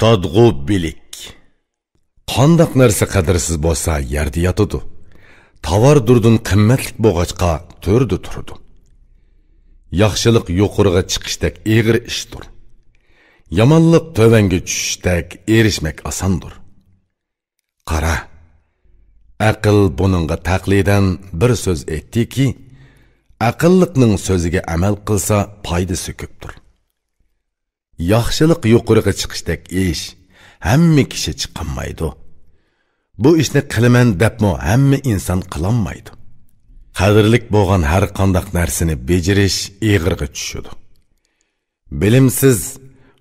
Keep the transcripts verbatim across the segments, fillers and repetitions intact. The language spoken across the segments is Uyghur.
تادغۇ بىلىك. قانداق نەرسە قەدىرسىز بولسا يەردە ياتىدۇ. تاۋار دۇردىن قىممەتلىك بولغاچقا تۆردە تۇرىدۇ. ياخشىلىق يۇقىرىغا چىقىشتەك ئېغىر ئىشتۇر. يامانلىق تۆۋەنگە چۈشۈشتەك ئېرىشمەك ئاساندۇر. قارا، ئەقىل بۇنىڭغا تەقلىدەن بىر سۆز ئېيتتىكى، ئەقىللىقنىڭ سۆزىگە ئەمەل قىلسا پايدىسى كۆپتۇر. ياخشىلىق يۇقىرىغا چىقىشتەك ئىش، ھەممە كىشى چىقالمايدۇ. بۇ ئىشنى قىلىمەن دەپمۇ ھەممە ئىنسان قىلالمايدۇ. قەدىرلىك بولغان ھەر قانداق نەرسىنى بېجىرىش ئېغىرغا چۈشىدۇ. بىلىمسىز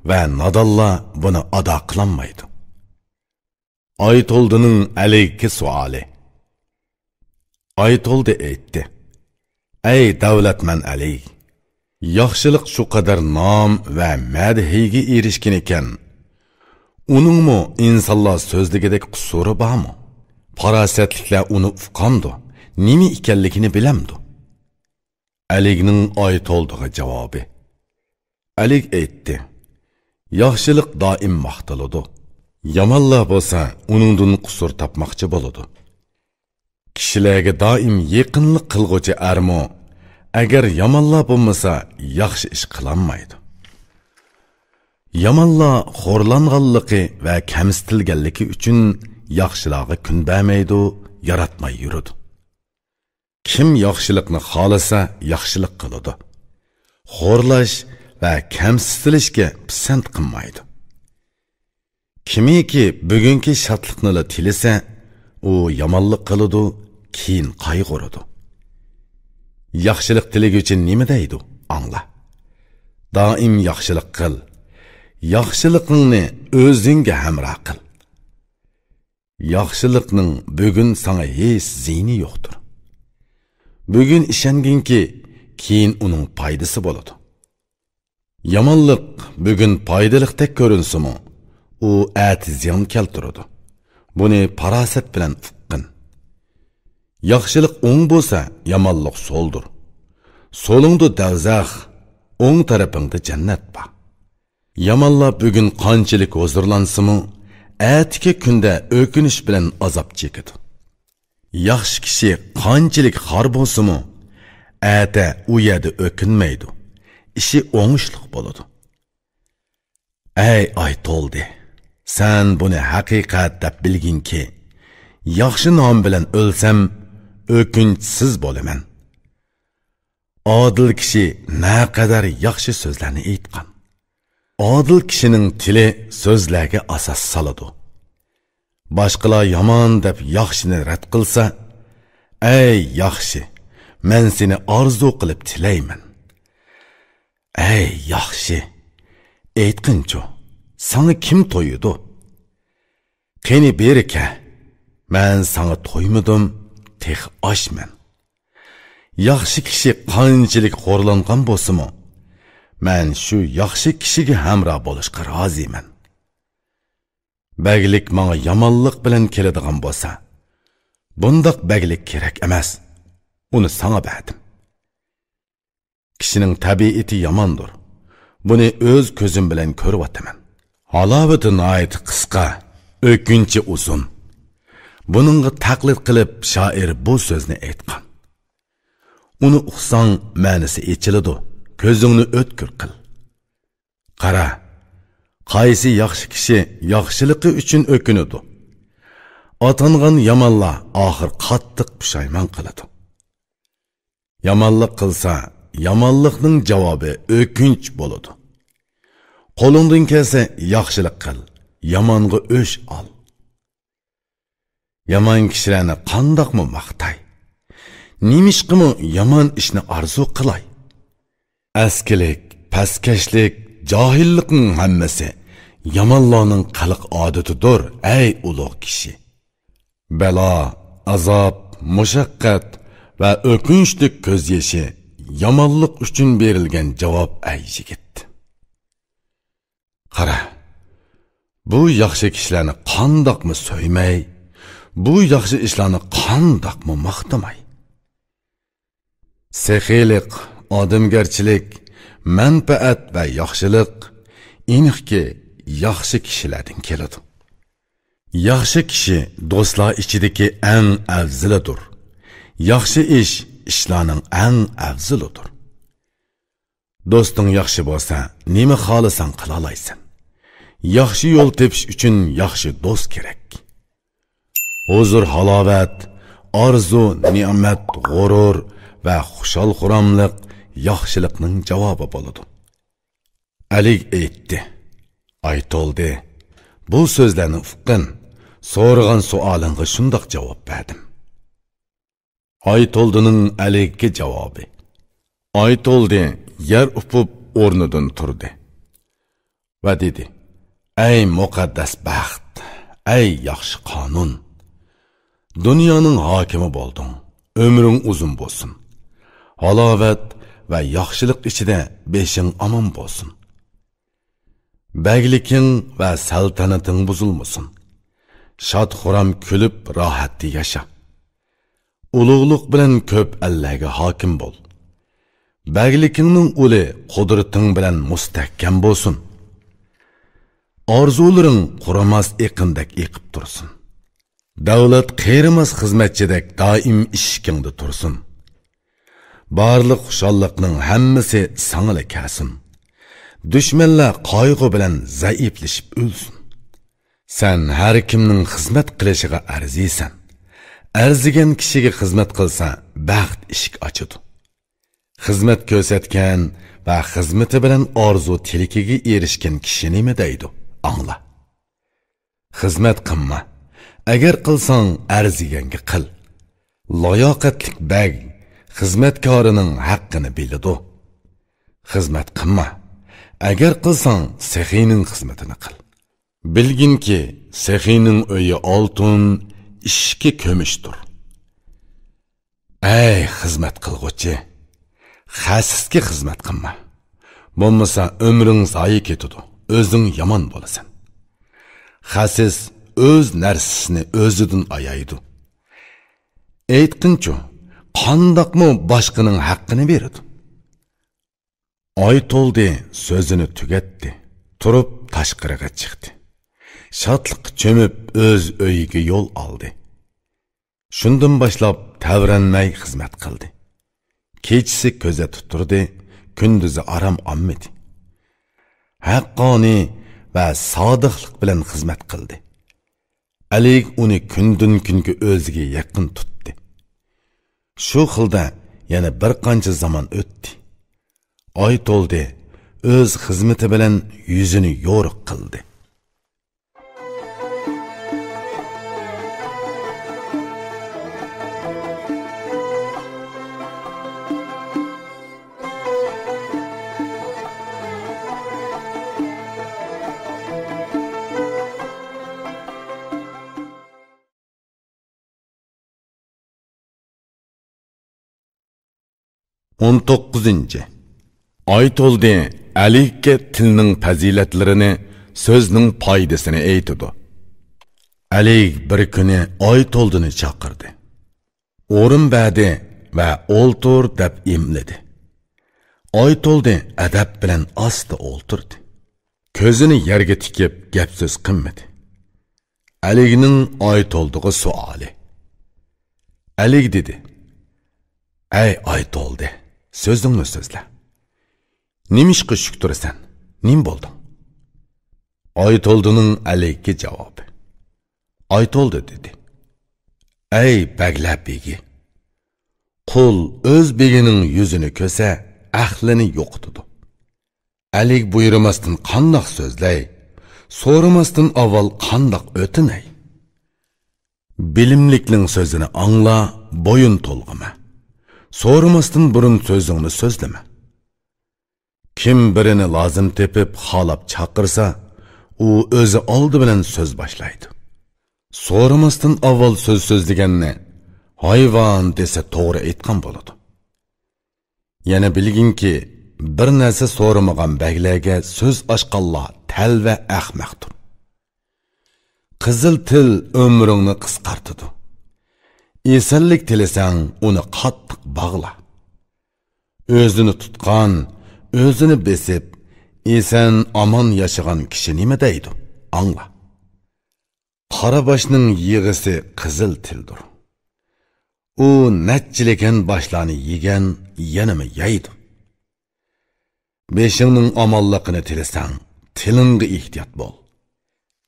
ۋە نادانلار بۇنى ئادا قىلالمايدۇ. ئايتولدىنىڭ ئەلىگكە سوئالى. ئايتولدى ئېيتتى: «ئەي دەۋلەتمەن ئەلىگ! ياخشىلىق شۇ قەدەر نام ۋە مەدھىيگە ئېرىشكىنىكەن، ئۇنىڭمۇ ئىنسانلار سۆزلىگۈدەك قۇسۇرى بارمۇ؟ پاراسەتلىكلەر ئۇنى ئۇقامدۇ، نېمە ئىكەنلىكىنى بىلەمدۇ؟» ئەلىگنىڭ ئايتولدىغا جاۋابى. ئەلىگ ئېيتتى: «ياخشىلىق دائىم ماختىلىدۇ. يامانلار بولسا ئۇنىڭدىن قۇسۇر تاپماقچى بولىدۇ. كىشىلەرگە دائىم يېقىنلىق قىلغۇچى ئەرمۇ، ئەگەر يامانلار بولمىسا، ياخشى ئىش قىلالمايدۇ. يامانلار خورلانغانلىقى ۋە كەمسىتىلگەنلىكى ئۈچۈن ياخشىلارغا كۈن بەرمەيدۇ، ياراتماي يۈرىدۇ. كىم ياخشىلىقنى خالىسا، ياخشىلىق قىلىدۇ. خورلاش ۋە كەمسىتىلىشكە پىسەنت قىلمايدۇ. كىمكى بۈگۈنكى شادلىقنىلا تىلىسە، ئۇ يامانلىق قىلىدۇ، كېيىن قايغۇرىدۇ. ياخشىلىق تىلىگۈچى نېمە دەيدۇ؟ ئاڭلا. دائىم ياخشىلىق قىل. ياخشىلىقىڭنى ئۆزۈڭگە ھەمراھ قىل. ياخشىلىقنىڭ بۈگۈن ساڭا ھېچ زىيىنى يوقتۇر. بۈگۈن ئىشەنگىنكى، كېيىن ئۇنىڭ پايدىسى بولىدۇ. يامانلىق بۈگۈن پايدىلىقتەك كۆرۈنسىمۇ، ئۇ ئەتە زىيان كەلتۈرىدۇ. بۇنى پاراسەت بىلەن ئۇققىن. ياخشىلىق ئوڭ بولسا، يامانلىق سولدۇر. سولۇڭدا دەۋزەخ، ئوڭ تەرىپىڭدە جەننەت بار. يامانلار بۈگۈن قانچىلىك ھۇزۇرلانسىمۇ، ئەتىكى كۈندە ئۆكۈنۈش بىلەن ئازاب چېكىدۇ. ياخشى كىشى قانچىلىك خار بولسىمۇ، ئەتە ئۇ يەردە ئۆكۈنمەيدۇ. ئىشى ئوڭۇشلۇق بولىدۇ. ئەي ئايتولدى، سەن بۇنى ھەقىقەت دەپ بىلگىنكى، ياخشى نام بىلەن ئۆلسەم، ئۆكۈنچسىز بولىمەن. ئادىل كىشى نەقەدەر ياخشى سۆزلەرنى ئېيتقان. ئادىل كىشىنىڭ تىلى سۆزلەرگە ئاساس سالىدۇ. باشقىلار يامان دەپ ياخشىنى رەت قىلسا، ئەي ياخشى، مەن سېنى ئارزۇ قىلىپ تىلەيمەن. ئەي ياخشى، ئېيتقىنچۇ، ساڭا كىم تويىدۇ؟ قېنى بېرى كە، مەن ساڭا تويمىدىم، تېخى ئاچمەن. ياخشى كىشى قانچىلىك خورلانغان بولسىمۇ، مەن شۇ ياخشى كىشىگە ھەمراھ بولۇشقا رازىمەن. بەگلىك ماڭا يامانلىق بىلەن كېلىدىغان بولسا، بۇنداق بەگلىك كېرەك ئەمەس، ئۇنى ساڭا بەردىم. كىشىنىڭ تەبىئىتى ياماندۇر. بۇنى ئۆز كۆزۈم بىلەن كۆرۈۋاتىمەن. ھالاۋىتى ناھايىتى قىسقا، ئۆكۈنچى ئۇزۇن. بۇنىڭغا تەقلىد قىلىپ، شائىر بۇ سۆزنى ئېيتقان. ئۇنى ئۇقساڭ، مەنىسى ئېچىلىدۇ. كۆزۈڭنى ئۆتكۈر قىل. قارا، قايسى ياخشى كىشى ياخشىلىقى ئۈچۈن ئۆكۈنىدۇ؟ ئاتانغان يامانلار ئاخىر قاتتىق پۇشايمان قىلىدۇ. يامانلىق قىلسا، يامانلىقنىڭ جاۋابى ئۆكۈنچ بولىدۇ. قولۇڭدىن كەلسە ياخشىلىق قىل، يامانغا ئۆچ ئال. يامان كىشىلەرنى قانداقمۇ ماختاي؟ نېمىشقىمۇ يامان ئىشنى ئارزۇ قىلاي؟ ئەسكىلىك، پەسكەشلىك، جاھىللىقنىڭ ھەممىسى يامانلارنىڭ قىلىق ئادىتىدۇر، ئەي ئۇلۇغ كىشى. بەلا، ئازاب، مۇشەققەت ۋە ئۆكۈنچلۈك كۆز يېشى يامانلىق ئۈچۈن بېرىلگەن جاۋاب، ئەي يىگىت. قارا، بۇ ياخشى كىشىلەرنى قانداقمۇ سۆيمەي، بۇ ياخشى ئىشلارنى قانداقمۇ ماختىماي. سېخىيلىق، ئادەمگەرچىلىك، مەنپەئەت ۋە ياخشىلىق، ئېنىقكى، ياخشى كىشىلەردىن كېلىدۇ. ياخشى كىشى دوستلار ئىچىدىكى ئەڭ ئەۋزىلىدۇر. ياخشى ئىش ئىشلارنىڭ ئەڭ ئەۋزىلىدۇر. دوستۇڭ ياخشى بولسا، نېمە خالىساڭ قىلالايسەن. ياخشى يول تېپىش ئۈچۈن ياخشى دوست كېرەك. ھۇزۇر-ھالاۋەت، ئارزۇ-نېمەت، غۇرۇر ۋە خۇشال-خۇراملىق ياخشىلىقنىڭ جاۋابى بولىدۇ. ئەلىگ ئېيتتى: ئايتولدى، بۇ سۆزلەرنى ئۇققىن، سورىغان سوئالىڭغا شۇنداق جاۋاب بەردىم. ئايتولدىنىڭ ئەلىگكە جاۋابى. ئايتولدى يەر ئۇپۇپ ئورنىدىن تۇردى ۋە دېدى: ئەي مۇقەددەس بەخت، ئەي ياخشى قانۇن! دۇنيانىڭ ھاكىمى بولدۇڭ، ئۆمرۈڭ ئۇزۇن بولسۇن. ھالاۋەت ۋە ياخشىلىق ئىچىدە بېشىڭ ئامان بولسۇن. بەگلىكىڭ ۋە سەلتەنىتىڭ بۇزۇلمىسۇن. شاد-خۇرام كۈلۈپ راھەتتە ياشا. ئۇلۇغلۇق بىلەن كۆپ ئەللەرگە ھاكىم بول. بەگلىكىڭنىڭ ئۇلى قۇدرىتىڭ بىلەن مۇستەھكەم بولسۇن. ئارزۇلىرىڭ قۇرۇماس ئېقىندەك ئېقىپ تۇرسۇن. دەۋلەت قېرىماس خىزمەتچىدەك دائىم ئىشىكىڭدە تۇرسۇن. بارلىق خۇشاللىقنىڭ ھەممىسى ساڭىلا كەلسۇن. دۈشمەنلەر قايغۇ بىلەن زەئىپلىشىپ ئۆلسۇن. سەن ھەر كىمنىڭ خىزمەت قىلىشىغا ئەرزىيسەن. ئەرزىگەن كىشىگە خىزمەت قىلسا، بەخت ئىشىك ئاچىدۇ. خىزمەت كۆرسەتكەن ۋە خىزمىتى بىلەن ئارزۇ تىلىكىگە ئېرىشكەن كىشى نېمە دەيدۇ؟ ئاڭلا. خىزمەت قىلما. ئەگەر قىلساڭ، ئەرزىگەنگە قىل. لاياقەتلىك بەگ خىزمەتكارىنىڭ ھەققىنى بىلىدۇ. خىزمەت قىلما. ئەگەر قىلساڭ، سېخىينىڭ خىزمىتىنى قىل. بىلگىنكى، سېخىينىڭ ئۆيى ئالتۇن، ئىشىكى كۈمۈشتۇر. ئەي خىزمەت قىلغۇچى! خەسىسكە خىزمەت قىلما. بولمىسا ئۆمرۈڭ زايە كېتىدۇ، ئۆزۈڭ يامان بولىسەن. خەسىس ئۆز نەرسىسىنى ئۆزىدىن ئايايدۇ. ئېيتقىنچۇ، قانداقمۇ باشقىنىڭ ھەققىنى بېرىدۇ؟ ئايتولدى سۆزىنى تۈگەتتى، تۇرۇپ تاشقىرىغا چىقتى. شادلىققا چۆمۈپ ئۆز ئۆيىگە يول ئالدى. شۇندىن باشلاپ تەۋرەنمەي خىزمەت قىلدى. كېچىسى كۆزەتتە تۇردى، كۈندۈزى ئارام ئالمىدى. ھەققانىي ۋە سادىقلىق بىلەن خىزمەت قىلدى. ئەلىگ ئۇنى كۈندىن-كۈنگە ئۆزىگە يېقىن تۇتتى. شۇ خىلدا يەنە بىر قانچە زامان ئۆتتى. ئايتولدى ئۆز خىزمىتى بىلەن يۈزىنى يورۇق قىلدى. ئون توققۇزىنچى. ئايتولدى ئەلىگكە تىلنىڭ پەزىلەتلىرىنى، سۆزنىڭ پايدىسىنى ئېيتىدۇ. ئەلىگ بىر كۈنى ئايتولدىنى چاقىردى. ئورۇن بەردى ۋە «ئولتۇر» دەپ ئىملىدى. ئايتولدى ئەدەپ بىلەن ئاستا ئولتۇردى. كۆزىنى يەرگە تىكىپ گەپ-سۆز قىلمىدى. ئەلىگنىڭ ئايتولدىغا سوئالى. ئەلىگ دېدى: ئەي ئايتولدى، سۆزۈڭنى سۆزلە. نېمىشقا شۈك تۇرىسەن؟ نېمە بولدۇڭ؟ ئايتولدىنىڭ ئەلىگكە جاۋابى. ئايتولدى دېدى: ئەي بەگلەر بېگى! قۇل ئۆز بېگىنىڭ يۈزىنى كۆرسە، ئەقلىنى يوقىتىدۇ. ئەلىگ بۇيرۇماستىن قانداق سۆزلەي؟ سورىماستىن ئاۋۋال قانداق ئۆتۈنەي؟ بىلىملىكنىڭ سۆزىنى ئاڭلا، بويۇن تولغىما. سورىماستىن بۇرۇن سۆزۈڭنى سۆزلىمە. كىم بىرىنى لازىم تېپىپ خالاپ چاقىرسا، ئۇ ئۆزى ئالدى بىلەن سۆز باشلايدۇ. سورىماستىن ئاۋۋال سۆز سۆزلىگەننى ھايۋان دېسە توغرا ئېيتقان بولىدۇ. يەنە بىلگىنكى، بىر نەرسە سورىمىغان بەگلەرگە سۆز ئاچقانلار تەلۋە ئەخمەقتۇر. قىزىل تىل ئۆمرۈڭنى قىسقارتىدۇ. ئېسەنلىك تىلىسەڭ، ئۇنى قاتتىق باغلا. ئۆزىنى تۇتقان، ئۆزىنى بېسىپ، ئېسەن ئامان ياشىغان كىشى نېمە دەيدۇ؟ ئاڭلا. قارا باشنىڭ يىغىسى قىزىل تىلدۇر. ئۇ نەچچىلىگەن باشلارنى يېگەن، يەنىمۇ يەيدۇ. بېشىڭنىڭ ئامانلىقىنى تىلىسەڭ، تىلىڭغا ئېھتىيات بول.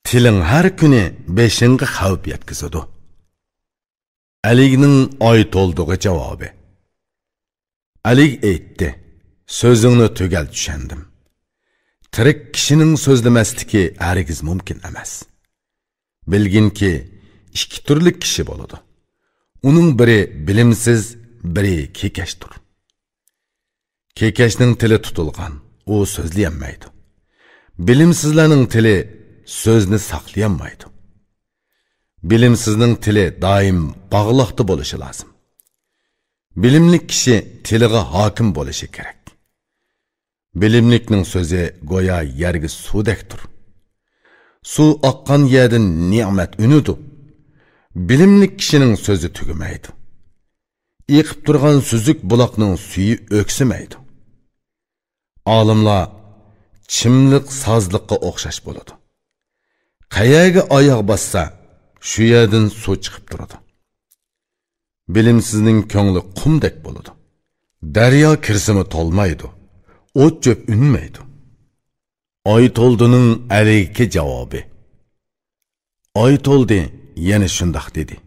تىلىڭ ھەر كۈنى بېشىڭغا خەۋپ يەتكۈزىدۇ. ئەلىگنىڭ ئايتولدىغا جاۋابى. ئەلىگ ئېيتتى: «سۆزۈڭنى تۈگەل چۈشەندىم. تىرىك كىشىنىڭ سۆزلىمەسلىكى ھەرگىز مۇمكىن ئەمەس. بىلگىنكى، ئىككى تۈرلۈك كىشى بولىدۇ. ئۇنىڭ بىرى بىلىمسىز، بىرى كېكەشتۇر. كېكەشنىڭ تىلى تۇتۇلغان، ئۇ سۆزلىيەلمەيدۇ. بىلىمسىزلەرنىڭ تىلى سۆزنى ساقلىيالمايدۇ. بىلىمسىزنىڭ تىلى دائىم باغلاقتا بولۇشى لازىم. بىلىملىك كىشى تىلىغا ھاكىم بولۇشى كېرەك. بىلىملىكنىڭ سۆزى گويا يەرگە سۇدەكتۇر. سۇ ئاققان يەردىن نېمەت ئۈنىدۇ. بىلىملىك كىشىنىڭ سۆزى تۈگىمەيدۇ. ئېقىپ تۇرغان سۈزۈك بۇلاقنىڭ سۈيى ئۆكسۈمەيدۇ. ئالىملار چىملىق سازلىققا ئوخشاش بولىدۇ. قەيەرگە ئاياغ باسسا، شۇ يەردىن سۇ چىقىپ تۇرىدۇ. بىلىمسىزنىڭ كۆڭلى قۇمدەك بولىدۇ. دەريا كىرسىمۇ تولمايدۇ، ئوت-چۆپ ئۈنمەيدۇ.» ئايتولدىنىڭ ئەلىگكە جاۋابى. ئايتولدى يەنە شۇنداق دېدى: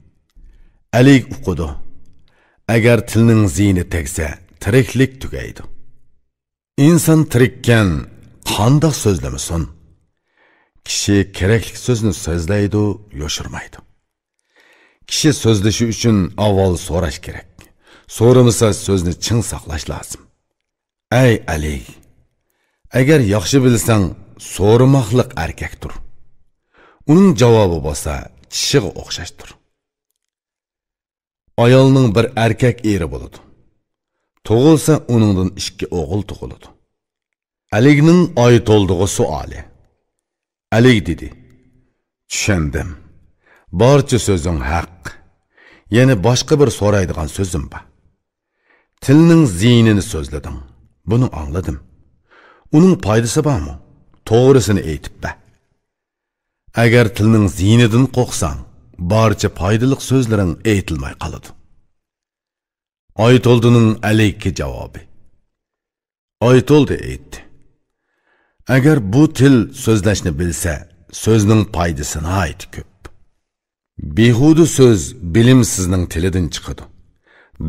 «ئەلىگ ئۇقىدۇ. ئەگەر تىلنىڭ زىيىنى تەگسە، تىرىكلىك تۈگەيدۇ. ئىنسان تىرىككەن، قانداق سۆزلىمىسۇن؟ كىشى كېرەكلىك سۆزنى سۆزلەيدۇ، يوشۇرمايدۇ. كىشى سۆزلىشى ئۈچۈن ئاۋۋال سوراش كېرەك. سورىمىسا، سۆزنى چىڭ ساقلاش لازىم. ئەي ئەلىگ، ئەگەر ياخشى بىلسەڭ، سورىماقلىق ئەركەكتۇر. ئۇنىڭ جاۋابى بولسا چىشىغا ئوخشاشتۇر. ئايالنىڭ بىر ئەركەك ئېرى بولىدۇ. تۇغۇلسا، ئۇنىڭدىن ئىككى ئوغۇل تۇغۇلىدۇ.» ئەلىگنىڭ ئايتولدىغا سوئالى. ئەلىگ دېدى: «چۈشەندىم. بارچە سۆزۈڭ ھەق. يەنە باشقا بىر سورايدىغان سۆزۈم بار. تىلنىڭ زىيىنىنى سۆزلىدىڭ. بۇنى ئاڭلىدىم. ئۇنىڭ پايدىسى بارمۇ؟ توغرىسىنى ئېيتىپ بەر. ئەگەر تىلنىڭ زىيىنىدىن قورقساڭ، بارچە پايدىلىق سۆزلىرىڭ ئېيتىلماي قالىدۇ.» ئايتولدىنىڭ ئەلىگكە جاۋابى. ئايتولدى ئېيتتى: «ئەگەر بۇ تىل سۆزلەشنى بىلسە، سۆزنىڭ پايدىسى ناھايىتى كۆپ. بىھۇدە سۆز بىلىمسىزنىڭ تىلىدىن چىقىدۇ.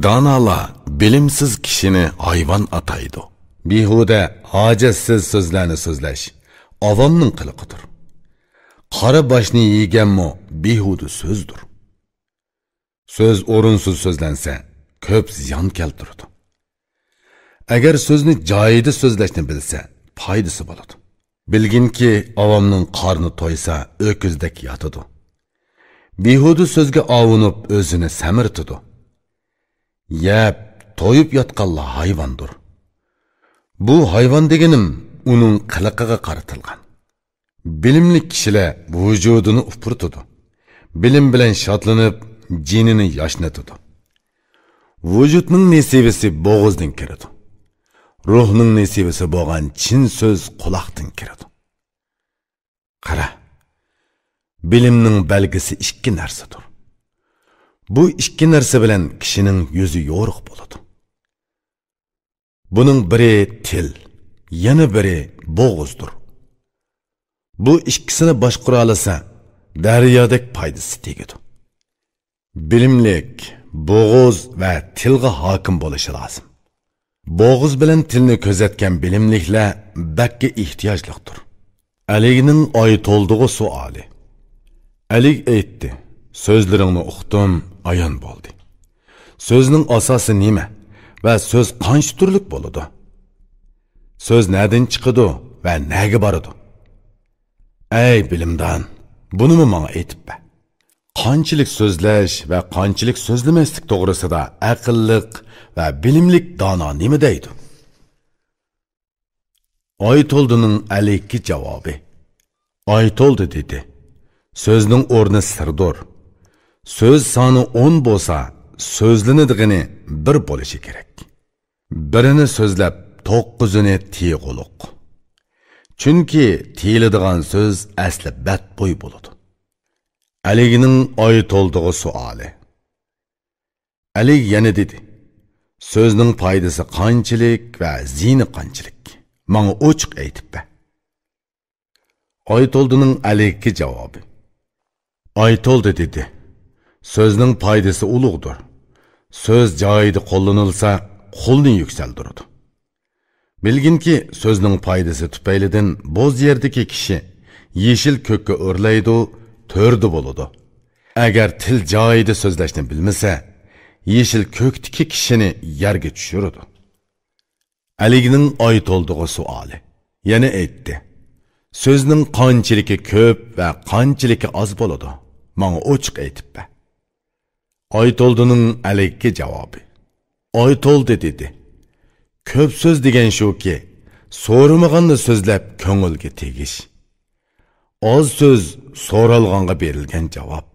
دانالار بىلىمسىز كىشىنى ھايۋان ئاتايدۇ. بىھۇدە، ھاجەتسىز سۆزلەرنى سۆزلەش ئاۋامنىڭ قىلىقىدۇر. قارا باشنى يېگەنمۇ بىھۇدە سۆزدۇر. سۆز ئورۇنسىز سۆزلەنسە، كۆپ زىيان كەلتۈرىدۇ. ئەگەر سۆزنى جايىدا سۆزلەشنى بىلسە، پايدىسى بولىدۇ. بىلگىنكى، ئاۋامنىڭ قارنى تويسا، ئۆكۈزدەك ياتىدۇ. بىھۇدە سۆزگە ئاۋۇنۇپ، ئۆزىنى سەمرىتىدۇ. يەپ، تويۇپ ياتقانلا ھايۋاندۇر. بۇ ھايۋان دېگىنىم ئۇنىڭ قىلىقىغا قارىتىلغان. بىلىملىك كىشىلەر ۋۇجۇدىنى ئۇپرىتىدۇ. بىلىم بىلەن شادلىنىپ، جېنىنى ياشنىتىدۇ. ۋۇجۇدنىڭ نېسىۋىسى بوغۇزدىن كىرىدۇ. روھنىڭ نېسىۋىسى بولغان چىن سۆز قۇلاقتىن كىرىدۇ. قارا، بىلىمنىڭ بەلگىسى ئىككى نەرسىدۇر. بۇ ئىككى نەرسە بىلەن كىشىنىڭ يۈزى يورۇق بولىدۇ. بۇنىڭ بىرى تىل، يەنە بىرى بوغۇزدۇر. بۇ ئىككىسىنى باشقۇرالىسا، دەريادەك پايدىسى تېگىدۇ. بىلىملىك بوغۇز ۋە تىلغا ھاكىم بولۇشى لازىم. بوغۇز بىلەن تىلنى كۆزەتكەن بىلىملىكلەر بەككە ئېھتىياجلىقتۇر. ئەلىگنىڭ ئايتولدىغا سوئالى. ئەلىگ ئېيتتى: «سۆزلىرىڭنى ئۇقتۇم، ئايان بولدى. سۆزنىڭ ئاساسى نېمە ۋە سۆز قانچە تۈرلۈك بولىدۇ؟ سۆز نەدىن چىقىدۇ ۋە نەگە بارىدۇ؟ ئەي بىلىمدان، بۇنىمۇ ماڭا ئېيتىپ بەر. قانچىلىك سۆزلەش ۋە قانچىلىك سۆزلىمەسلىك توغرىسىدا ئەقىللىق ۋە بىلىملىك دانا نېمە دەيدۇ؟» ئايتولدىنىڭ ئەلىگكە جاۋابى. ئايتولدى دېدى: «سۆزنىڭ ئورنى سىردۇر. سۆز سانى ئون بولسا، سۆزلىنىدىغىنى بىر بولۇشى كېرەك. بىرىنى سۆزلەپ، توققۇزىنى تىيغۇلۇق. چۈنكى تىيىلىدىغان سۆز ئەسلى بەتبۇي بولىدۇ. ئەلىگنىڭ ئايتولدىغا سوئالى. ئەلىگ يەنە دېدى: «سۆزنىڭ پايدىسى قانچىلىك ۋە زىيىنى قانچىلىك؟ ماڭا ئوچۇق ئېيتىپ بەر.» ئايتولدىنىڭ ئەلىگكە جاۋابى. ئايتولدى دېدى: «سۆزنىڭ پايدىسى ئۇلۇغدۇر. سۆز جايىدا قوللىنىلسا، قولنى يۈكسەلدۈرىدۇ. بىلگىنكى، سۆزنىڭ پايدىسى تۈپەيلىدىن بوز يەردىكى كىشى يېشىل كۆككە ئۆرلەيدۇ، تۆردە بولىدۇ. ئەگەر تىل جايىدا سۆزلەشنى بىلمىسە، يېشىل كۆكتىكى كىشىنى يەرگە چۈشۈرىدۇ.» ئەلىگنىڭ ئايتولدىغا سوئالى. يەنە ئېيتتى: «سۆزنىڭ قانچىلىكى كۆپ ۋە قانچىلىكى ئاز بولىدۇ؟ ماڭا ئوچۇق ئېيتىپ بەر.» ئايتولدىنىڭ ئەلىگكە جاۋابى. ئايتولدى دېدى: «كۆپ سۆز دېگەن شۇكى، سورىمىغاننى سۆزلەپ كۆڭۈلگە تېگىش. ئاز سۆز سورالغانغا بېرىلگەن جاۋاب،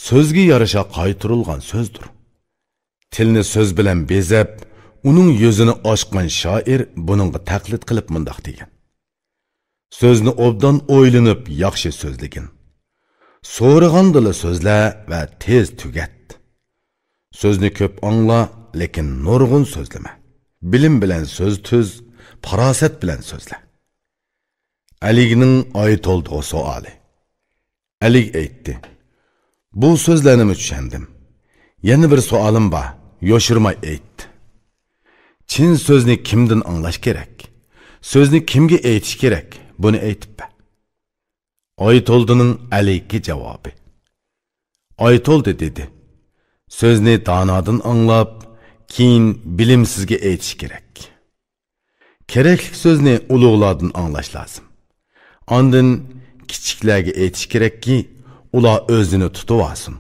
سۆزگە يارىشا قايتۇرۇلغان سۆزدۇر. تىلنى سۆز بىلەن بېزەپ، ئۇنىڭ يۈزىنى ئاچقان شائىر بۇنىڭغا تەقلىد قىلىپ مۇنداق دېگەن: سۆزنى ئوبدان ئويلىنىپ ياخشى سۆزلىگىن. سورىغاندىلا سۆزلە ۋە تېز تۈگەت. سۆزنى كۆپ ئاڭلا، لېكىن نۇرغۇن سۆزلىمە. بىلىم بىلەن سۆز تۈز، پاراسەت بىلەن سۆزلە.» ئەلىگنىڭ ئايتولدىغا سوئالى. ئەلىگ ئېيتتى: «بۇ سۆزلەرنىمۇ چۈشەندىم. يەنە بىر سوئالىم بار، يوشۇرماي ئېيت. چىن سۆزنى كىمدىن ئاڭلاش كېرەك؟ سۆزنى كىمگە ئېيتىش كېرەك؟ بۇنى ئېيتىپ بەر.» ئايتولدىنىڭ ئەلىگكە جاۋابى. ئايتولدى دېدى: «سۆزنى دانادىن ئاڭلاپ، كېيىن بىلىمسىزگە ئېيتىش كېرەك. كېرەكلىك سۆزنى ئۇلۇغلاردىن ئاڭلاش لازىم. ئاندىن كىچىكلەرگە ئېيتىش كېرەككى، ئۇلار ئۆزىنى تۇتۇۋالسۇن.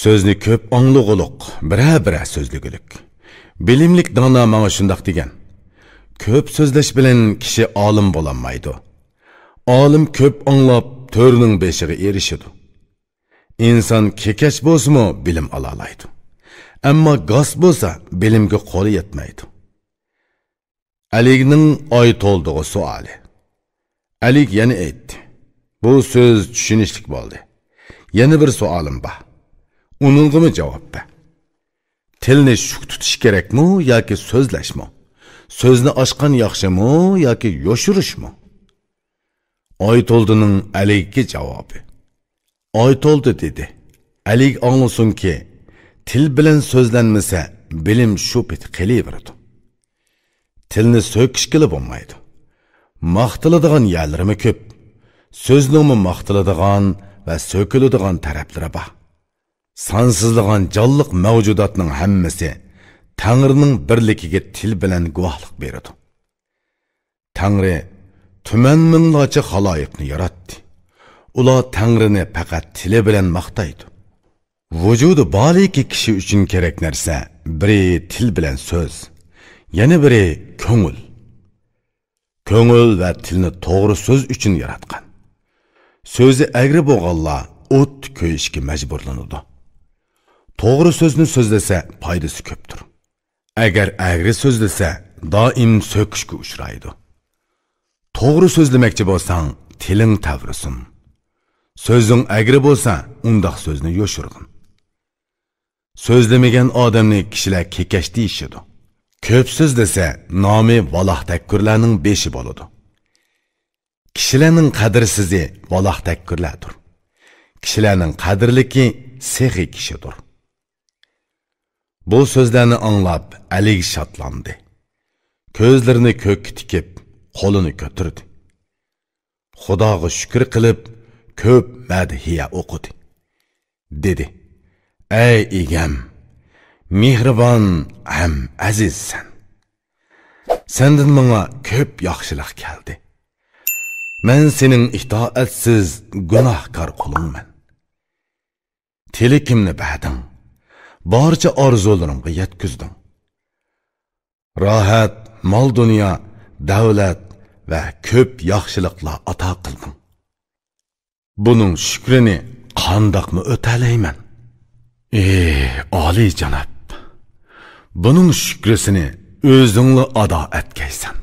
سۆزنى كۆپ ئاڭلىغۇلۇق، بىرەر-بىرەر سۆزلىگۈلۈك. بىلىملىك دانا ماڭا شۇنداق دېگەن: كۆپ سۆزلەش بىلەن كىشى ئالىم بولالمايدۇ. ئالىم كۆپ ئاڭلاپ، تۆرنىڭ بېشىغا ئېرىشىدۇ. ئىنسان كېكەچ بولسىمۇ بىلىم ئالالايدۇ. ئەمما گاس بولسا بىلىمگە قولى يەتمەيدۇ.» ئەلىگنىڭ ئايتولدىغا سوئالى. ئەلىگ يەنە ئېيتتى: «بۇ سۆز چۈشىنىشلىك بولدى. يەنە بىر سوئالىم بار. ئۇنىڭغىمۇ جاۋاب بەر. تىلنى شۈك تۇتۇش كېرەكمۇ ياكى سۆزلەشمۇ؟ سۆزنى ئاچقان ياخشىمۇ ياكى يوشۇرۇشمۇ؟» ئايتولدىنىڭ ئەلىگكە جاۋابى. ئايتولدى دېدى: «ئەلىگ ئاڭلىسۇنكى، تىل بىلەن سۆزلەنمىسە، بىلىم شۇ پېتى قېلىۋېرىدۇ. تىلنى سۆكۈشكىلا بولمايدۇ. ماختىلىدىغان يەرلىرىمۇ كۆپ. سۆزنىڭمۇ ماختىلىدىغان ۋە سۆكۈلىدىغان تەرەپلىرى بار. سانسىزلىغان جانلىق مەۋجۇداتنىڭ ھەممىسى تەڭرىنىڭ بىرلىكىگە تىل بىلەن گۇۋاھلىق بېرىدۇ. تەڭرى تۈمەن مىڭلارچە خالايىقنى ياراتتى. ئۇلار تەڭرىنى پەقەت تىلى بىلەن ماختايدۇ. ۋۇجۇدى بالىكى كىشى ئۈچۈن كېرەك نەرسە، بىرى تىل بىلەن سۆز، يەنە بىرى كۆڭۈل. كۆڭۈل ۋە تىلنى توغرا سۆز ئۈچۈن ياراتقان. سۆزى ئەگرى بولغانلار ئوتتا كۆيۈشكە مەجبۇرلىنىدۇ. توغرا سۆزنى سۆزلىسە، پايدىسى كۆپتۇر. ئەگەر ئەگرى سۆزلىسە، دائىم سۆكۈشكە ئۇچرايدۇ. توغرا سۆزلىمەكچى بولساڭ، تىلىڭ تەۋرىسۇن. سۆزۈڭ ئەگرى بولسا، ئۇنداق سۆزنى يوشۇرغىن. سۆزلىمىگەن ئادەمنى كىشىلەر كېكەچ دېيىشىدۇ. كۆپ سۆزلىسە، نامى ۋالاختەككۈرلەرنىڭ بېشى بولىدۇ. كىشىلەرنىڭ قەدىرسىزى ۋالاختەككۈرلەردۇر. كىشىلەرنىڭ قەدىرلىكى سېخىي كىشىدۇر.» بۇ سۆزلەرنى ئاڭلاپ، ئەلىگ شادلاندى. كۆزلىرىنى كۆككە تىكىپ، قولىنى كۆتۈردى. خۇداغا شۈكۈر قىلىپ، كۆپ مەدھىيە ئوقۇدى. دېدى: «ئەي ئىگەم، مېھرىبان ھەم ئەزىز سەن. سەندىن ماڭا كۆپ ياخشىلىق كەلدى. مەن سېنىڭ ئىتائەتسىز، گۇناھكار قۇلۇڭمەن. تىلىكىمنى بەردىڭ، بارچە ئارزۇلىرىمغا يەتكۈزدۈڭ. راھەت، مال-دۇنيا، دەۋلەت ۋە كۆپ ياخشىلىقلار ئاتا قىلدىڭ. بۇنىڭ شۈكرىنى قانداقمۇ ئۆتەلەيمەن؟ ئى ئالىيجاناب، بۇنىڭ شۈكرىسىنى ئۆزۈڭلا ئادا ئەتكەيسەن.»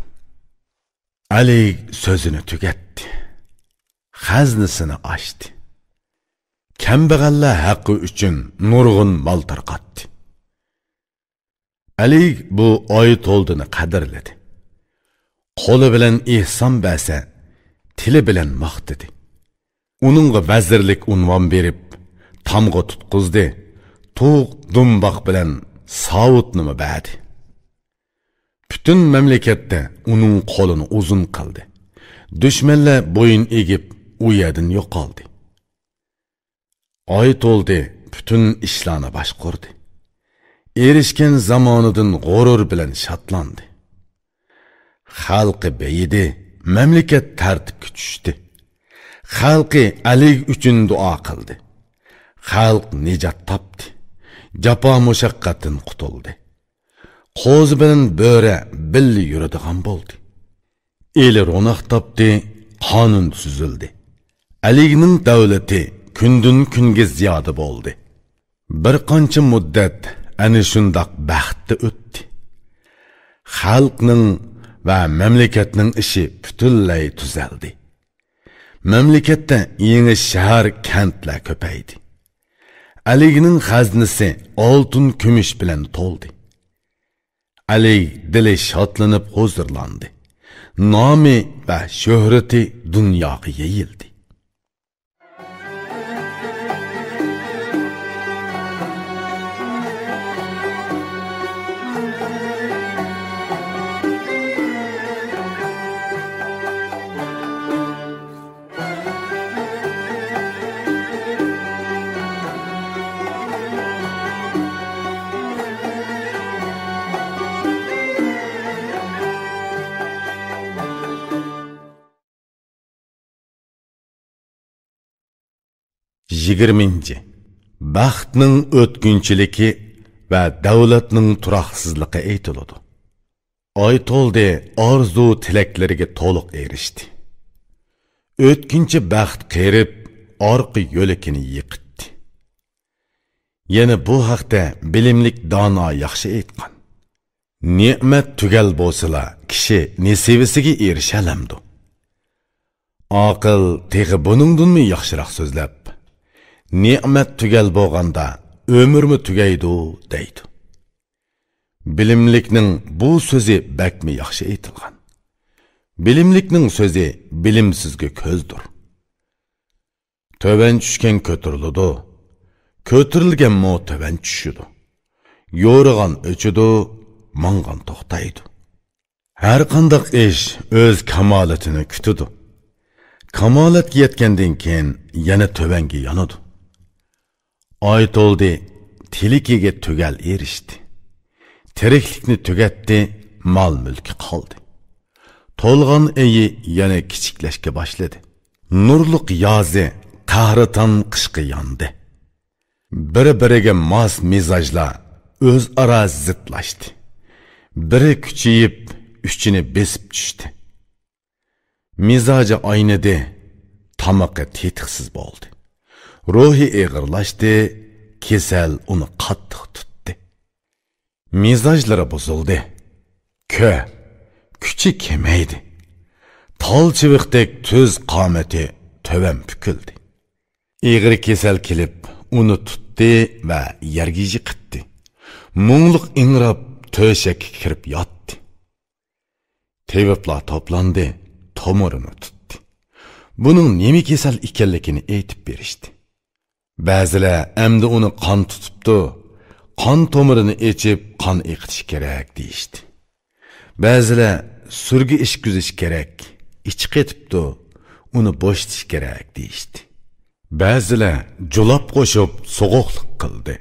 ئەلىگ سۆزىنى تۈگەتتى. خەزنىسىنى ئاچتى. كەمبەغەللەر ھەققى ئۈچۈن نۇرغۇن مال تارقاتتى. ئەلىگ بۇ ئايتولدىنى قەدىرلىدى. قولى بىلەن ئېھسان بەرسە، تىلى بىلەن ماختىدى. ئۇنىڭغا ۋەزىرلىك ئۇنۋان بېرىپ، تامغا تۇتقۇزدى، تۇغ، دۇمباق بىلەن ساۋۇتنىمۇ بەردى. پۈتۈن مەملىكەتتە ئۇنىڭ قولىنى ئۇزۇن قىلدى. دۈشمەنلەر بويۇن ئېگىپ، ئۇ يەردىن يوقالدى. ئايتولدى پۈتۈن ئىشلارنى باشقۇردى. ئېرىشكەن زامانىدىن غۇرۇر بىلەن شادلاندى. خەلقى بېيىدى، مەملىكەت تەرتىپكە چۈشتى. خەلقى ئەلىگ ئۈچۈن دۇئا قىلدى. خەلق نىجات تاپتى. جاپا مۇشەققەتتىن قۇتۇلدى. قوزا بىلەن بۆرە بىللە يۈرىدىغان بولدى. ئېلى روناق تاپتى، قانۇن تۈزۈلدى. ئەلىگنىڭ دەۋلىتى كۈندىن-كۈنگە زىيادە بولدى. بىر قانچە مۇددەت ئەنە شۇنداق بەختتە ئۆتتى. خەلقنىڭ ۋە مەملىكەتنىڭ ئىشى پۈتۈنلەي تۈزەلدى. مەملىكەتتە يېڭى شەھەر، كەنتلەر كۆپەيدى. ئەلىگنىڭ خەزنىسى ئالتۇن، كۈمۈش بىلەن تولدى. ئەلىگ دىلى شادلىنىپ ھۇزۇرلاندى. نامى ۋە شۆھرىتى دۇنياغا يېيىلدى. يىگىرمىنچى. بەختنىڭ ئۆتكۈنچىلىكى ۋە دەۋلەتنىڭ تۇراقسىزلىقى ئېيتىلىدۇ. ئايتولدى ئارزۇ تىلەكلىرىگە تولۇق ئېرىشتى. ئۆتكۈنچى بەخت قېرىپ، ئارقا يۆلىكىنى يىقىتتى. يەنە بۇ ھەقتە بىلىملىك دانا ياخشى ئېيتقان: «نېمەت تۈگەل بولسىلا، كىشى نېسىۋىسىگە ئېرىشەلەمدۇ؟» ئاقىل تېخى بۇنىڭدىنمۇ ياخشىراق سۆزلەپ، «نېمەت تۈگەل بولغاندا، ئۆمۈرمۇ تۈگەيدۇ» دەيدۇ. بىلىملىكنىڭ بۇ سۆزى بەكمۇ ياخشى ئېيتىلغان. بىلىملىكنىڭ سۆزى بىلىمسىزگە كۆزدۇر. تۆۋەن چۈشكەن كۆتۈرۈلىدۇ، كۆتۈرۈلگەنمۇ تۆۋەن چۈشىدۇ. يورۇغان ئۆچىدۇ، ماڭغان توختايدۇ. ھەر قانداق ئىش ئۆز كامالىتىنى كۈتىدۇ. كامالەتكە يەتكەندىن كېيىن يەنە تۆۋەنگە يانىدۇ. ئايتولدى تىلىكىگە تۈگەل ئېرىشتى. تىرىكلىكنى تۈگەتتى، مال-مۈلكى قالدى. تولغان ئېيى يەنە كىچىكلەشكە باشلىدى. نۇرلۇق يازى قەھرىتان قىشقا ياندى. بىر-بىرىگە ماس مىزاجلار ئۆزئارا زىتلاشتى. بىرى كۈچىيىپ، ئۈچىنى بېسىپ چۈشتى. مىزاجى ئاينىدى، تامىقى تېتىقسىز بولدى. روھى ئېغىرلاشتى، كېسەل ئۇنى قاتتىق تۇتتى. مىزاجلىرى بۇزۇلدى. كۆ، كۈچى كېمەيدى. تال چىۋىقتەك تۈز قامىتى تۆۋەن پۈكۈلدى. ئېغىر كېسەل كېلىپ، ئۇنى تۇتتى ۋە يەرگە يىقىتتى. مۇڭلۇق ئىڭراپ، تۆشەككە كىرىپ ياتتى. تېۋىپلار توپلاندى، تومۇرىنى تۇتتى. بۇنىڭ نېمە كېسەل ئىكەنلىكىنى ئېيتىپ بېرىشتى. بەزىلەر ئەمدى ئۇنى قان تۇتۇپتۇ، قان تومۇرىنى ئېچىپ قان ئېقىتىش كېرەك دېيىشتى. بەزىلەر سۈرگە ئىچكۈزۈش كېرەك، ئىچى قېتىپتۇ، ئۇنى بوشىتىش كېرەك دېيىشتى. بەزىلەر جۇلاپ قوشۇپ سوغۇقلۇق قىلدى.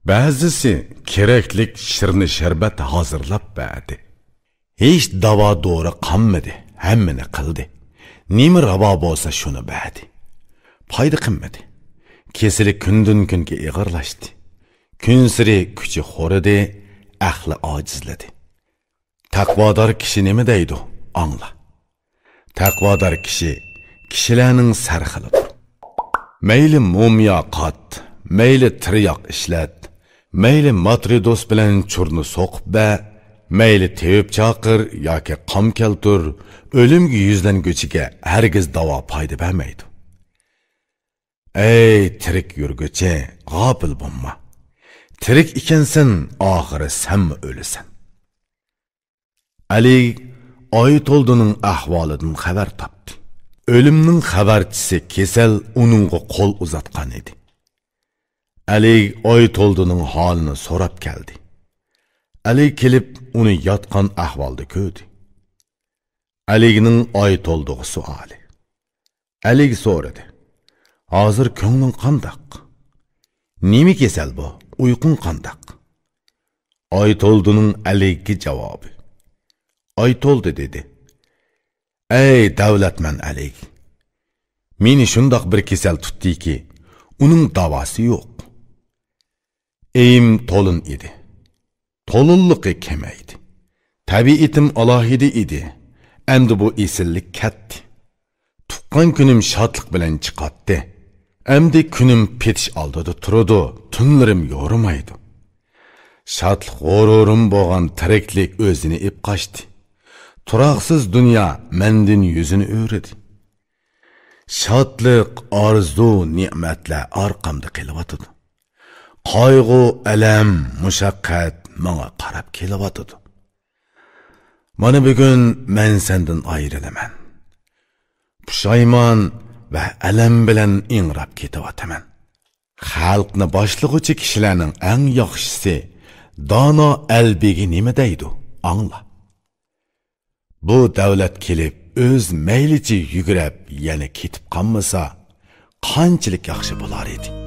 بەزىسى كېرەكلىك شىرنە شەربەت ھازىرلاپ بەردى. ھېچ داۋا دورا قالمىدى، ھەممىنى قىلدى. نېمە راۋا بولسا شۇنى بەردى. پايدا قىلمىدى. كېسىلى كۈندىن-كۈنگە ئېغىرلاشتى. كۈنسېرى كۈچى خورىدى، ئەقلى ئاجىزلىدى. تەقۋادار كىشى نېمە دەيدۇ؟ ئاڭلا. تەقۋادار كىشى كىشىلەرنىڭ سەرخىلىدۇر. مەيلى مومىيا قات، مەيلى تىرياق ئىشلەت، مەيلى ماترىدوس بىلەن چۇرنى سوقۇپ بەر، مەيلى تېۋىپ چاقىر ياكى قام كەلتۈر، ئۆلۈمگە يۈزلەنگۈچىگە ھەرگىز داۋا پايدا بەرمەيدۇ. ئەي تىرىك يۈرگۈچى، غاپىل بولما. تىرىك ئىكەنسەن، ئاخىرى سەنمۇ ئۆلىسەن. ئەلى ئايتولدىنىڭ ئەھۋالىدىن خەۋەر تاپتى. ئۆلۈمنىڭ خەۋەرچىسى كېسەل ئۇنىڭغا قول ئۇزاتقان ئىدى. ئەلى ئايتولدىنىڭ ھالىنى سوراپ كەلدى. ئەلى كېلىپ ئۇنى ياتقان ئەھۋالدا كۆردى. ئەلىگنىڭ ئايتولدىغا سوئالى. ئەلىگ سورىدى: «ھازىر كۆڭلۈڭ قانداق؟ نېمە كېسەل بۇ؟ ئۇيقۇڭ قانداق؟» ئايتولدىنىڭ ئەلىگكە جاۋابى. ئايتولدى دېدى: «ئەي دەۋلەتمەن ئەلىگ! مېنى شۇنداق بىر كېسەل تۇتتىكى، ئۇنىڭ داۋاسى يوق. ئېيىم تولۇن ئىدى. تولۇنلۇقى كېمەيدى. تەبىئىتىم ئالاھىدە ئىدى. ئەمدى بۇ ئېسىللىك كەتتى. تۇغقان كۈنۈم شادلىق بىلەن چىقاتتى. ئەمدى كۈنۈم پېتىش ئالدىدا تۇرىدۇ، تۈنلىرىم يورۇمايدۇ. شادلىق غۇرۇرۇم بولغان تىرىكلىك ئۆزىنى ئېپ قاچتى. تۇراقسىز دۇنيا مەندىن يۈزىنى ئۆرۈدى. شادلىق، ئارزۇ، نېمەتلەر ئارقامدا قېلىۋاتىدۇ. قايغۇ، ئەلەم، مۇشەققەت ماڭا قاراپ كېلىۋاتىدۇ. مانا بۈگۈن مەن سەندىن ئايرىلىمەن. پۇشايمان ۋە ئەلەم بىلەن ئىڭراپ كېتىۋاتىمەن. خەلقنى باشلىغۇچى كىشىلەرنىڭ ئەڭ ياخشىسى، دانا ئەلبېگى نېمە دەيدۇ، ئاڭلا. بۇ دەۋلەت كېلىپ ئۆز مەيلىچە يۈگرەپ يەنە كېتىپ قالمىسا، قانچىلىك ياخشى بولار ئىدى.»